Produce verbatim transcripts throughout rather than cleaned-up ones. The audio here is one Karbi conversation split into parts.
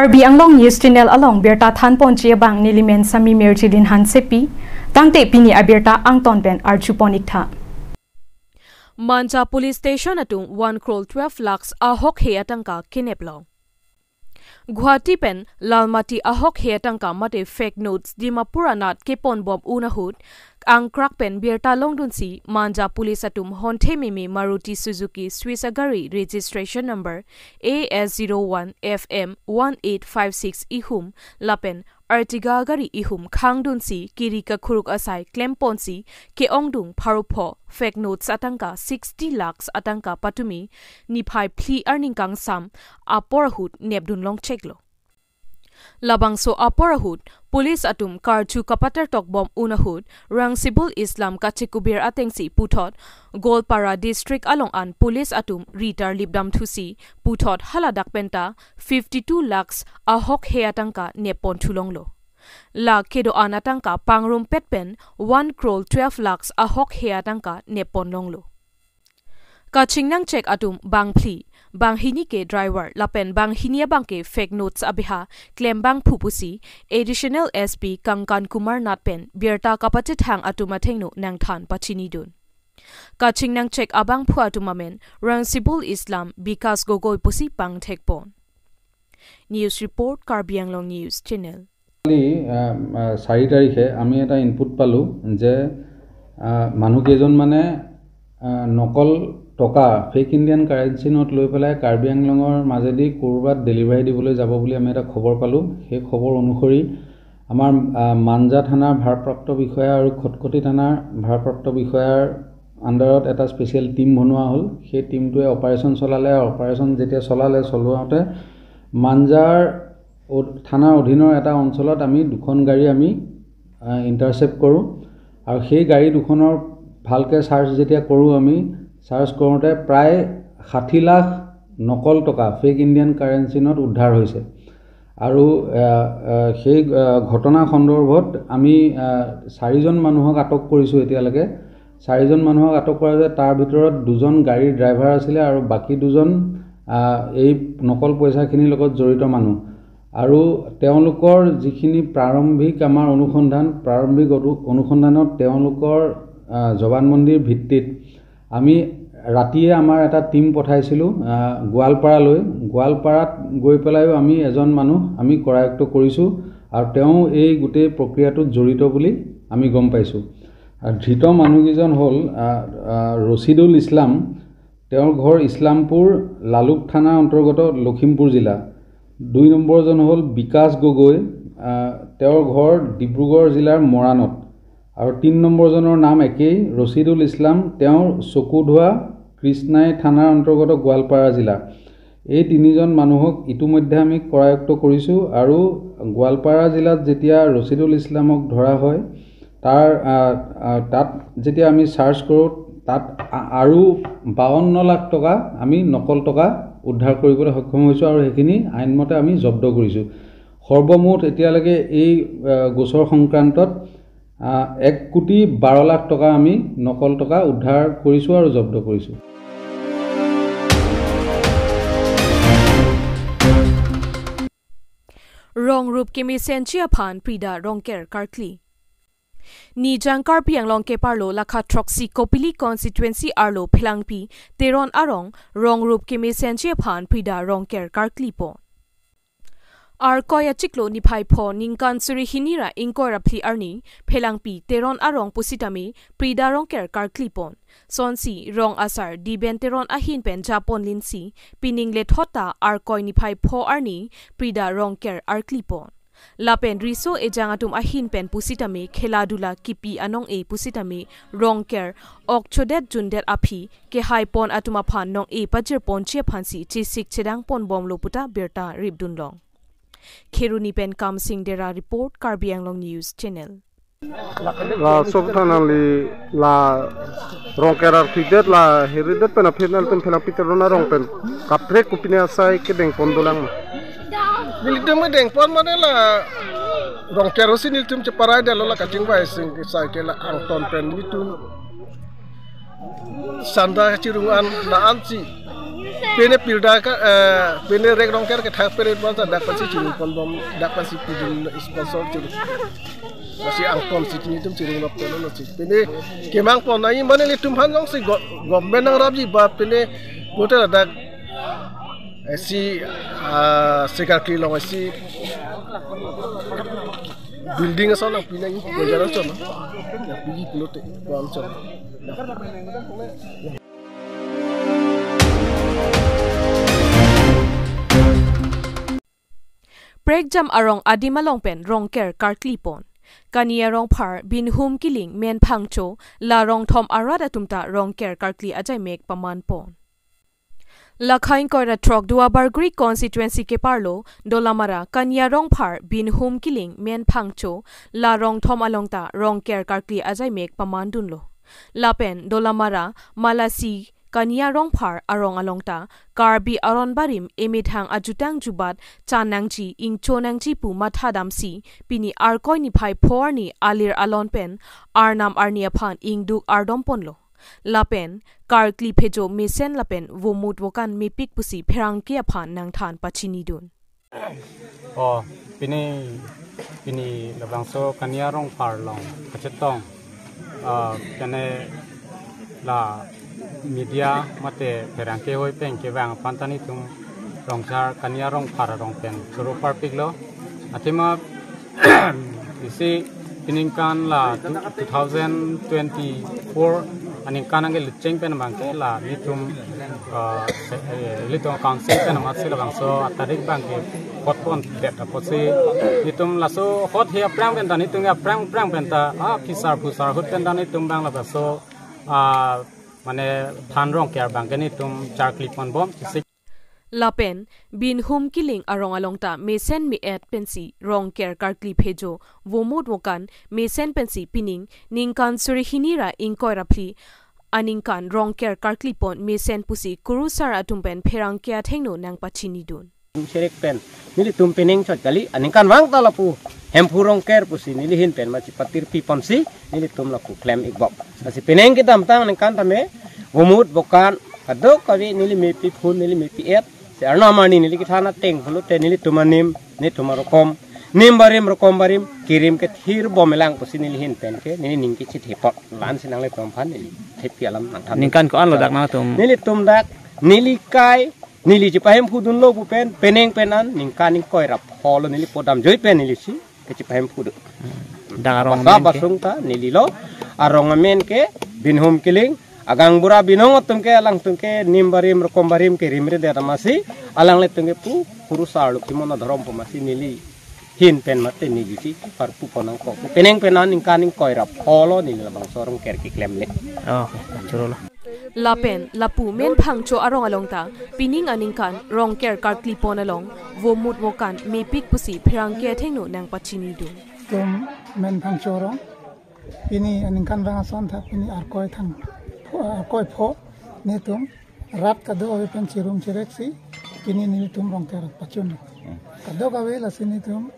Karbi Anglong News Channel along birta thanponji abang nelimen Sami Merjilin Hansepi, tangte pini abirta angton pen arjupon iktha. Manja Police Station atum one crore twelve lakhs ahokhe atangka kenep long. Guwahati pen Lalmati ahokhe atangka mate fake notes Dimapur anat keponbom un ahut, angkrak pen birta longdunsi Manja Police atum honthe meme Maruti Suzuki Swiss agari registration number A S zero one F M one eight five six ihum lapen Ertiga gari ihum khangdunsi kiri kakhuruk asai klemponsi ke-ongdung pharo pho fake notes atangka sixty lakhs atangka patumi niphai phli arni kangsam apor ahut nepdun longcheklo. Labangso apor ahut police atum karju kapatertokbom un ahut Rangsibul Islam kachikubir atengsi puthot Goalpara district along an police atum ritar lipdam thusi puthot haladak penta fifty two lakhs ahokhe atangka neppon thulonglo. La kedo-an atangka pangrumpet pen one crore twelve lakhs ahokhe atangka neppon longlo. Kachingnangchek atum bangphli, banghini ke driver lapen banghini abangke fake notes abeha klembang phu pusi Additional S P Kankan Kumar Nath pen birta kapachethang atum athengno nangthan pachinidun. Kachingnangchek abangphu atum amen Rangsibul Islam, Bikas Gogoi pusi pangthekpon. News report, Karbi Anglong News Channel. কালি, আহ, আহ, চাৰি তাৰিখে আমি এটা ইনপুট পালোঁ যে, আহ, মানুহকেইজন মানে, আহ, নকল টকা, ফেক ইণ্ডিয়ান কাৰেঞ্চি নোট লৈ পেলাই কাৰ্বি আংলঙৰ মাজেদি ক'ৰবাত ডেলিভাৰী দিবলৈ যাব বুলি আমি এটা খবৰ পালোঁ। সেই খবৰ অনুসৰি আমাৰ, আহ, মাঞ্জা থানাৰ ভাৰপ্ৰাপ্ত বিষয়া আৰু খটখটি থানাৰ ভাৰপ্ৰাপ্ত বিষয়াৰ আণ্ডাৰত এটা স্পেচিয়েল টীম বনোৱা হ'ল। সেই টীমটোৱে অপাৰেশ্যন চলালে আৰু অপাৰেশ্যন যেতিয়া চলালে, চলোৱাওঁতে মাঞ্জাৰ অ-, থানাৰ অধীনৰ এটা অঞ্চলত আমি দুখন গাড়ী আমি, আহ, ইণ্টাৰচেপ্ট কৰোঁ। আৰু সেই গাড়ী দুখনৰ ভালকৈ চাৰ্চ যেতিয়া কৰোঁ আমি, চাৰ্চ কৰোঁতে প্ৰায় ষাঠি লাখ নকল টকা, ফেক ইণ্ডিয়ান কাৰেঞ্চি নোট উদ্ধাৰ হৈছে। আৰু, আহ, আহ, সেই, আহ, ঘটনা সন্দৰ্ভত আমি, আহ, চাৰিজন মানুহক আটক কৰিছোঁ এতিয়ালৈকে। চাৰিজন মানুহক আটক কৰা হৈছে, তাৰ ভিতৰত দুজন গাড়ীৰ ড্ৰাইভাৰ আছিলে আৰু বাকী দুজন, আহ, এই নকল পইচাখিনিৰ লগত জড়িত মানুহ। আৰু তেওঁলোকৰ যিখিনি প্ৰাৰম্ভিক আমাৰ অনুসন্ধান, প্ৰাৰম্ভিক অনু-, অনুসন্ধানত তেওঁলোকৰ, আহ, জবানবন্দীৰ ভিত্তিত আমি ৰাতিয়ে আমাৰ এটা টীম পঠাইছিলোঁ, আহ, গোৱালপাৰালৈ। গোৱালপাৰাত গৈ পেলাইও আমি এজন মানুহ আমি কৰায়ত্ব কৰিছোঁ আৰু তেওঁ এই গোটেই প্ৰক্ৰিয়াটোত জড়িত বুলি আমি গম পাইছোঁ। আহ, ধৃত মানুহকেইজন হ'ল, আহ, আহ, ৰচিদুল ইছলাম, তেওঁৰ ঘৰ ইছলামপুৰ, লালুক থানাৰ অন্তৰ্গত, লখিমপুৰ জিলা। দুই নম্বৰজন হ'ল বিকাশ গগৈ, আহ, তেওঁৰ ঘৰ ডিব্ৰুগড় জিলাৰ মৰাণত। আৰু তিনি নম্বৰজনৰ নাম একেই, ৰচিদুল ইছলাম, তেওঁৰ চকুধোৱা, কৃষ্ণাই থানাৰ অন্তৰ্গত, গোৱালপাৰা জিলা। এই তিনিজন মানুহক ইতিমধ্যে আমি কৰায়ত্ব কৰিছোঁ আৰু গোৱালপাৰা জিলাত যেতিয়া ৰচিদুল ইছলামক ধৰা হয়, তাৰ, আহ, আহ, তাত যেতিয়া আমি চাৰ্চ কৰোঁ, তাত আ-, আৰু বাৱন্ন লাখ টকা আমি নকল টকা উদ্ধাৰ কৰিবলৈ সক্ষম হৈছোঁ আৰু সেইখিনি আইনমতে আমি জব্দ কৰিছোঁ। সৰ্বমুঠ এতিয়ালৈকে এই, আহ, গোচৰ সংক্ৰান্তত, আহ, এক কোটি বাৰ লাখ টকা আমি নকল টকা উদ্ধাৰ কৰিছোঁ আৰু জব্দ কৰিছোঁ। Rong rup kemesenji aphan Prida Rongker karkli. Nijang Karbi Anglong keparlo lakha throksi Kopili constituency arlo Phelangpi Teron arong rong rup kemesenji aphan Prida Rongker karklipon. Arkoi achiklo niphai pho ningkan suri hini ra ingkoi ra phli arni Phelangpi Teron arong pusitame Prida Rongker karklipon. Sonsi rong asar Diben Teron ahin pen japon linsi pining lethot ta Arkoi niphai pho arni Prida Rongker arklipon. Lapen riso ejang atum ahin pen pusitame khela dula kipi anong-e pusitame Rongker ok chodet jundet aphi kehaipon atum aphan nong-e pajirponji aphansi chesik chedangponbomlo puta birta ripdunlong. Kheroni pen Kamsing Dera report, Karbi Anglong News Channel. La sob thanangli la Rongker arklidet, la hiridet pen aphi nelitum Phelangpi Teron arong pen kaprek kopine asai kedengpon dolang ma? Nelitum kedengpon mane la Rongker osi nelitum cheparaidetlo, la kachingvai sing sai ke la angton pen nelitum sanda chirung an la ansi Pine pirda ka, eh, pine Rek Rongker kethak pine pon ta dak pensi chirung pon bom, dak pensi pidun sponsor chirung. Lasi angton si nelitum chirung lok pon lo si. Pine kemang pon nangji mane ilitum aphan jongsi go-, government nangrapji ba pine pulote dak, eh, si, ah, si karkli along si building ason nangpi nangji, bojar ason nangpiji pulote, ko-an ason. Prekjam arong adim along pen Rongker karkli pon. Kania Rongphar, Binhum Kiling, Men Phangcho, la rong thom arat atum ta Rongker karkli ajaimek paman pon. Lakhai ingkoi ra throk Duarbagori constituency keparlo Dolamara, Kania Rongphar, Binhum Kiling, Men Phangcho, la rong thom along ta Rongker karkli ajaimek paman dunlo. Lapen Dolamara, Malasi, Kania Rongphar arong along ta Karbi aron barim emethang ajutang jubat chan nangji, ingcho nangji pu matha damsi pini Arkoi niphai pho arni alir alon pen arnam arni aphan ingduk ardom ponlo. Lapen karkli phejo mesen lapen vomut vokan mepik pusi pherangke aphan nangthan pachini dun. Oh, pini, pini labangso Kania Rongphar along kachetong, ah, kene la media mate pherangke hoi pen kevang aphan ta nelitum Rongchar Kania Rongphar arong pen choro parpiklo. Athema isi peningkan la two, two thousand twenty-four aningkan angke lucheng pen abangke la nelitum, ah, se-, eh, nelitum council pen amatsi labangso atarik abangke pot pondet apotsi nelitum laso hot he aphrang pen ta nelitum aphrang aphrang pen ta, ah, phisar phusar ahut pen ta nelitum abang labangso, ah, mane than Rongker abangke nelitum charkli pon bom kisik. Lapen Binhum Kiling arong along ta mesen me-et pensi Rongker karkli phejo vomut vokan mesen pensi pining ningkan suri hini ra ingkoi ra phli aningkan Rongker karkli pon mesen pusi kurusar atum pen pherangke athengno nangpachini dun. Cherek pen nelitum pining chot kali, aningkan vang ta lapu Hemphu Rongker pusi neli ahin pen machi patirpi ponsi nelitum lapu klem ikbok. Lasi pining kedamtang aningkan tame vomut vokan kadokave neli mepi phun, neli mepi et. Si arnam arni neli kethan ateng pulote nelitum anim, nelitum arokom, nim barim rokom barim kerim kethir bom elang pusi neli ahin pen ke neli ning kechithepot. La-ansi nanglitum aphan neli thepi alam nangthan. Ningkan ko-an lo dak nangtum? Nelitum dak, neli kai, neli chepahemphu dunlo pu pen, pining pen an ningkan ingkoi ra pho lo neli podam joi pen neli si kechepahemphu do. Dak arong basa amen ke? Basung ta neli lo, arong amen ke Binhum Kiling, agang bura binong atum ke, alangtum ke nim barim rokom barim kerimredet amatsi, alanglitum ke pu kurusar lo kimon adhorom pu amatsi neli ahin pen mate neli si parpu pon nangkok. Pining pen an ningkan ingkoi ra pho lo neli labangso Rongker keklemle. Oh, choro lo. Lapen lapu Men Phangcho arong along ta pining aningkan Rongker karkli pon along vomut vokan mepik pusi pherangke athengno nangpachini dun. Tum Men Phangcho arong, pini aningkan vang ason ta pini Arkoi thang, Arkoi pho, nelitum rat kadokave pen chirum chirek si pini nelitum Rongker pachun. Kadokave lasi nelitum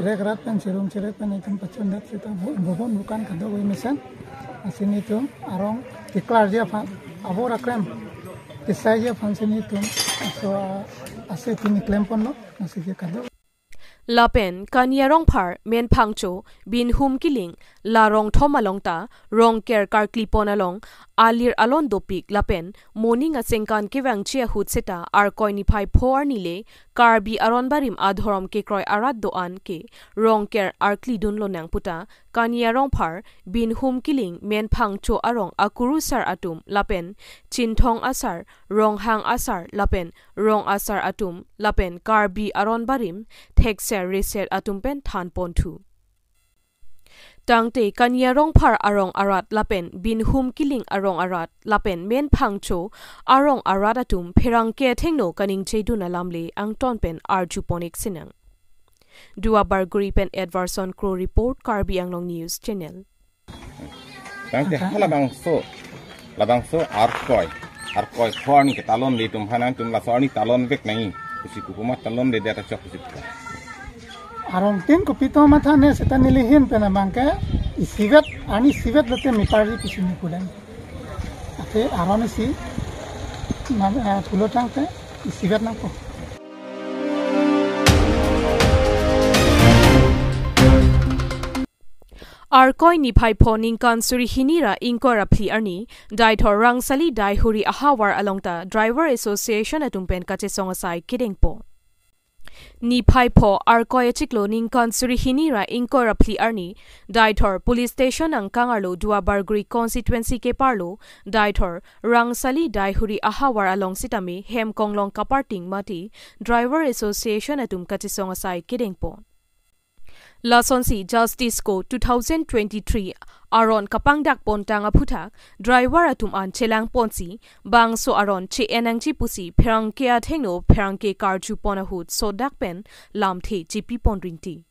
rek rat pen chirum chirek pen nelitum pachundet seta bu-, bubun bukan kadokave mesen. Lasi nelitum arong keklarji aphan, abor akrem kesaiji aphan si nelitum laso, ah, ase pini klem ponlo, lasi ke kadok. Lapen Kania Rongphar, Men Phangcho, Binhum Kiling, la rong thom along ta Rongker karkli pon along alir alon dopik lapen moning asengkan kevangji ahut seta Arkoi niphai pho arni le Karbi aron barim adhorom kekroi arat do-an ke Rongker arkli dunlo nang puta Kania Rongphar, Binhum Kiling, Men Phangcho arong akurusar atum lapen Chinthong asar, Ronghang asar lapen Rong asar atum lapen Karbi aron barim thekser reser atum pen than ponthu. Tangte Kania Rongphar arong arat lapen Binhum Kiling arong arat lapen Men Phangcho arong arat atum pherangke athengno kaningje dun alam le angton pen arju pon-ik sinang. Duarbagori pen Edwardson Kro report, Karbi Anglong News Channel. Tangte hala bangso, labangso Arkoi, Arkoi pho arni ketalon le atum aphan nangtum laso arni talon vek nangji pusi pu, komat talonledet achok pusi pu? Arong tin kopi to matha ne seta neli ahin pen abangke isivet, arni isivet lote meparji pusi ne pulang. Ate aron isi, nam, eh, pulo tangte, Isivet nangpo. Arkoi niphai pho ningkan suri hini ra ingkoi ra phli arni, Deithor Rangsali Daihuri ahavar along ta Driver Association atum pen kachesong asai kedengpo. Niphai pho Arkoi achiklo ningkan suri hini ra ingkoi ra phli arni, Deithor Police Station angkang arlo Duar Bagori constituency keparlo, Deithor Rangsali Daihuri ahavar along sitame hem konglong kaparting mate Driver Association atum kachesong asai kedengpo. Lasonsi Justice Co two thousand twenty-three aron kapangdak pontang aphuthak, driver atum an chelang ponsi, bangso aron che-en nangji pusi pherangke athengno pherangke karju pon ahut sodak pen lamthe chepi pon rinti.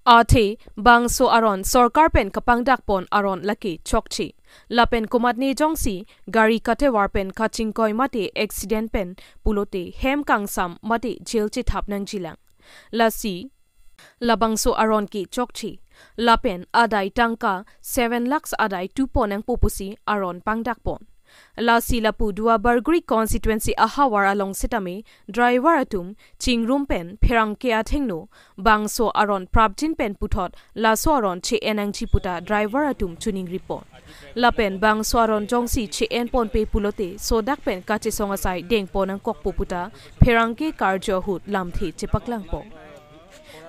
Athe, bangso aron sorkar pen kapangdak pon aron lake chokche. Lapen komatne jongsi gari katevar pen kachingkoi mate accident pen pulote hem kangsam mate jail chethap nangjilang. Lasi, labangso aron ke chokche. Lapen adai tangka seven lakhs adai tu pon nangpo pusi aron pangdak pon. Lasi lapu Duar Bagori constituency ahavar along sitame driver atum chingrum pen pherangke athengno bangso aron prapjin pen puthot laso aron che-en nangji puta driver atum choningri pon. Lapen bangso aron jongsi che-en ponpe pulote sodak pen kachesong asai deng pon nangkokpo puta pherangke karju ahut lamthe chepaklang pon.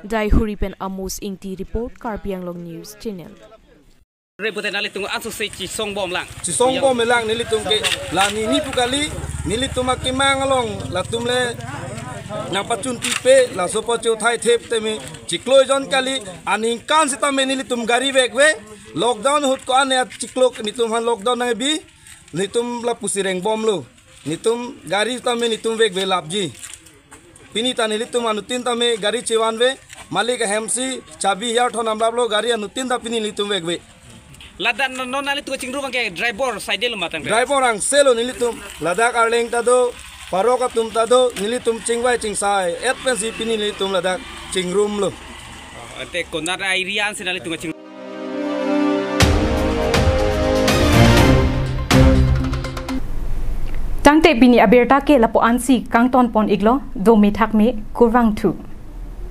Daihuri pen Amos Ingti report, Karbi Anglong News Channel. Re pute nanglitum asose chesong bomlang. Chesong bomlang nelitum ke la nini pu kali, nelitum akemang along latum le nangpachun tipe, laso pacho thai thep teme chiklo jon kali, aningkan sitame nelitum gari vekve, lockdown ahut ko-an achiklo nelitum aphan lockdown nangbi, nelitum lapusi reng bomlo. Nelitum gari tame nelitum vekve lapji. Pini ta nelitum anuttin tame gari chevanve, malik ahemsi chabi hiar thon amlaplo, gari anuttin ta pini nelitum vekve. Ladak non, non nanglitum chingrum ke driver side lo matang. Driver angselo nelitum. Ladak Arleng ta do, parok atum ta do, nelitum chingvai chingsai et pensi pini nelitum ladak chingrumlo. Ante konat area ansi nanglitum ching Tangte pini abirta ke lapu-ansi kangton pon iklo, dome thakme, kurvangthu.